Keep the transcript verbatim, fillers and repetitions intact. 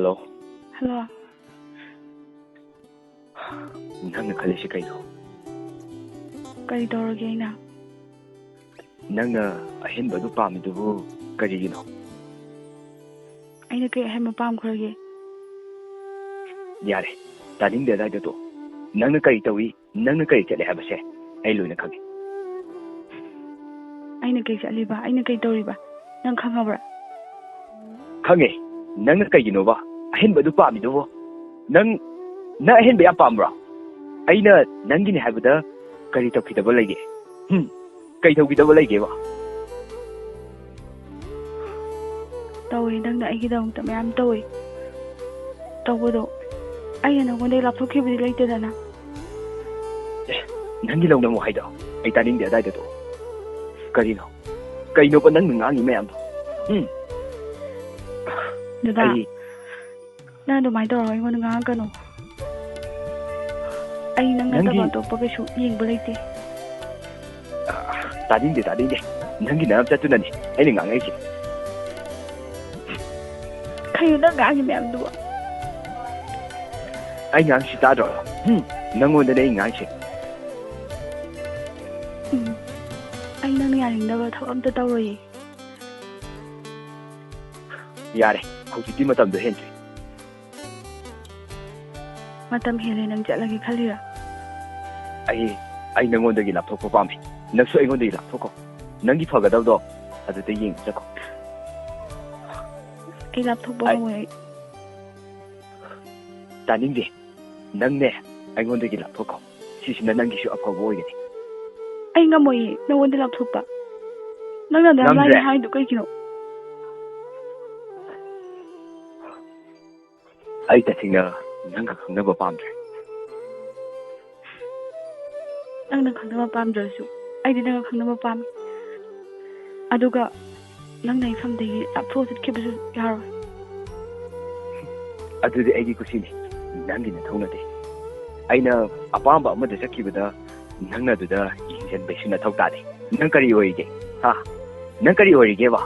Hello. Hello. ꯅꯪꯅ ꯈꯜꯂꯤꯁꯤ ꯀꯩꯅꯣ? ꯀꯔꯤ ꯇꯧꯔꯒꯦ ꯑꯩꯅ? ꯅꯪꯅ ꯑꯍꯦꯟꯕꯗꯨ ꯄꯥꯝꯃꯤꯗꯨꯕꯨ ꯀꯔꯤꯒꯤꯅꯣ? ꯑꯩꯅ ꯀꯩ ꯑꯍꯦꯟꯕ ꯄꯥꯝꯈ꯭ꯔꯒꯦ? ꯌꯥꯔꯦ, ꯇꯥꯅꯤꯡꯗꯦ ꯑꯗꯥꯏꯗ ꯇꯣꯛ꯫ ꯅꯪꯅ ꯀꯔꯤ ꯇꯧꯏ, ꯅꯪꯅ ꯀꯔꯤ ꯆꯠꯂꯤ ꯍꯥꯏꯕꯁꯦ ꯑꯩ ꯂꯣꯏꯅ ꯈꯪꯉꯤ꯫ ꯑꯩꯅ ꯀꯩ ꯆꯠꯂꯤꯕ? ꯑꯩꯅ ꯀꯩ ꯇꯧꯔꯤꯕ? ꯅꯪ ꯈꯪꯉꯕ꯭ꯔꯥ? ꯈꯪꯉꯦ꯫ ꯅꯪꯅ ꯀꯩꯒꯤꯅꯣꯕ ꯑꯍꯦꯟꯕꯗꯨ ꯄꯥꯝꯃꯤꯗꯨꯕꯣ? ꯅꯪ, ꯅꯪ ꯑꯍꯦꯟꯕ ꯌꯥꯝ ꯄꯥꯝꯕ꯭ꯔꯣ? ꯑꯩꯅ ꯅꯪꯒꯤꯅꯤ ꯍꯥꯏꯕꯗ ꯀꯔꯤ ꯇꯧꯈꯤꯗꯕ ꯂꯩꯒꯦ? ꯍꯨꯝ? ꯀꯩ ꯇꯧꯈꯤꯗꯕ ꯂꯩꯒꯦꯕ? ꯇꯧꯋꯦ, ꯅꯪꯅ ꯑꯩꯒꯤꯗꯃꯛꯇ ꯃꯌꯥꯝ ꯇꯧꯋꯦ꯫ ꯇꯧꯕꯗꯣ ꯑꯩꯅ ꯅꯪꯉꯣꯟꯗꯒꯤ ꯂꯥꯞꯊꯣꯛꯈꯤꯕꯗꯤ ꯂꯩꯇꯦꯗꯅ꯫ ꯑꯦ, ꯅꯪꯒꯤ ꯂꯧꯅ ꯑꯃꯨꯛ ꯍꯥꯏꯗꯣ ꯑꯩ ꯇꯥꯅꯤꯡꯗꯦ ꯑꯗꯥꯏꯗ ꯇꯣꯛꯑꯣ꯫ ꯀꯔꯤꯅꯣ? ꯀꯩꯅꯣꯕ ꯅꯪꯅ ꯉꯥꯡꯉꯤ ꯃꯌꯥꯝꯗꯣ? ꯎꯝ? ꯗꯗꯥ, ꯑꯩ ꯅꯪ ꯑꯗꯨꯃꯥꯏꯅ ꯇꯧꯔꯒ ꯑꯩꯉꯣꯟꯗ ꯉꯥꯡꯉꯛꯀꯅꯨ꯫ ꯑꯩ ꯅꯪ ꯅꯠꯇꯕ ꯅꯪꯒꯤ ꯑꯇꯣꯞꯄ ꯀꯩꯁꯨ ꯌꯦꯡꯕ ꯂꯩꯇꯦ꯫ ꯇꯥꯅꯤꯡꯗꯦ, ꯇꯥꯅꯤꯡꯗꯦ꯫ ꯅꯪꯒꯤ ꯅꯔꯝ ꯆꯠꯇꯨꯅꯅꯤ ꯑꯩꯅ ꯉꯥꯡꯉꯛꯏꯁꯦ꯫ ꯀꯩꯅꯣ ꯅꯪ ꯉꯥꯡꯉꯤ ꯃꯌꯥꯝꯗꯨꯕꯣ? ꯑꯩ ꯉꯥꯡꯉꯤꯁꯤ ꯇꯥꯗ꯭ꯔꯣ? ꯍꯨꯝ, ꯅꯪꯉꯣꯟꯗꯅꯦ ꯑꯩ ꯉꯥꯡꯉꯤꯁꯦ꯫ ꯎꯝ, ꯑꯩ ꯅꯪꯅ ꯌꯥꯅꯤꯡꯗꯕ ꯊꯕꯛ ꯑꯝꯇ ꯇꯧꯔꯣꯏꯌꯦ꯫ ꯌꯥꯔꯦ, ꯍꯧꯖꯤꯛꯇꯤ ꯃꯇꯝꯗꯣ ꯍꯦꯟꯗ꯭ꯔꯤ꯫ ꯃꯇꯝ ꯍꯦꯜꯂꯦ ꯅꯪ ꯆꯠꯂꯒꯦ ꯈꯜꯂꯤꯔꯥ? ꯑꯩ, ꯑꯩ ꯅꯪꯉꯣꯟꯗꯒꯤ ꯂꯥꯞꯊꯣꯛꯄ ꯄꯥꯝꯃꯤ꯫ ꯅꯪꯁꯨ ꯑꯩꯉꯣꯟꯗꯒꯤ ꯂꯥꯞꯊꯣꯛꯈꯣ꯫ ꯅꯪꯒꯤ ꯐꯒꯗꯕꯗꯣ ꯑꯗꯨꯗ ꯌꯦꯡꯕ ꯆꯠꯈꯣ꯫ ꯑꯩ ꯂꯥꯞꯊꯣꯛꯄ ꯑꯩ ꯉꯝꯃꯣꯏ ꯑꯩ꯫ ꯇꯥꯅꯤꯡꯗꯦ꯫ ꯅꯪꯅꯦ, ꯑꯩꯉꯣꯟꯗꯒꯤ ꯂꯥꯞꯊꯣꯛꯈꯣ꯫ ꯁꯤꯁꯤꯅ ꯅꯪꯒꯤꯁꯨ ꯑꯐꯕ ꯑꯣꯏꯒꯅꯤ꯫ ꯑꯩ ꯉꯝꯃꯣꯏꯌꯦ ꯅꯉꯣꯟꯗ ꯂꯥꯞꯊꯣꯛꯄ꯫ ꯅꯪꯅ ꯑꯗꯨꯌꯥꯝ ꯉꯝꯗ꯭ꯔꯦ? ꯂꯥꯏꯅ ꯍꯥꯏꯗꯣ ꯀꯩꯒꯤꯅꯣ? ꯑꯩ ꯇꯁꯦꯡꯅ ꯅꯪꯒ ꯈꯪꯅꯕ ꯄꯥꯝꯗ꯭ꯔꯦ꯫ ꯅꯪꯅ ꯈꯪꯅꯕ ꯄꯥꯝꯗ꯭ꯔꯁꯨ ꯑꯩꯗꯤ ꯅꯪꯒ ꯈꯪꯅꯕ ꯄꯥꯝꯃꯤ꯫ ꯑꯗꯨꯒ ꯅꯪꯅ ꯏꯐꯝꯗꯒꯤ ꯂꯥꯞꯊꯣꯛꯑ ꯆꯠꯈꯤꯕꯁꯨ ꯌꯥꯔꯣꯏ꯫ ꯑꯗꯨꯗꯤ ꯑꯩꯒꯤ ꯀꯨꯁꯤꯅꯤ, ꯅꯪꯒꯤ ꯅꯊꯧ ꯅꯠꯇꯦ꯫ ꯑꯩꯅ ꯑꯄꯥꯝꯕ ꯑꯃꯗ ꯆꯠꯈꯤꯕꯗ ꯅꯪꯅ ꯑꯗꯨꯗ ꯌꯦꯡꯁꯤꯟꯕꯩꯁꯨ ꯅꯊꯧ ꯇꯥꯗꯦ꯫ ꯅꯪ ꯀꯔꯤ ꯑꯣꯏꯔꯤꯒꯦ? ꯍꯥ? ꯅꯪ ꯀꯔꯤ ꯑꯣꯏꯔꯤꯒꯦꯕ?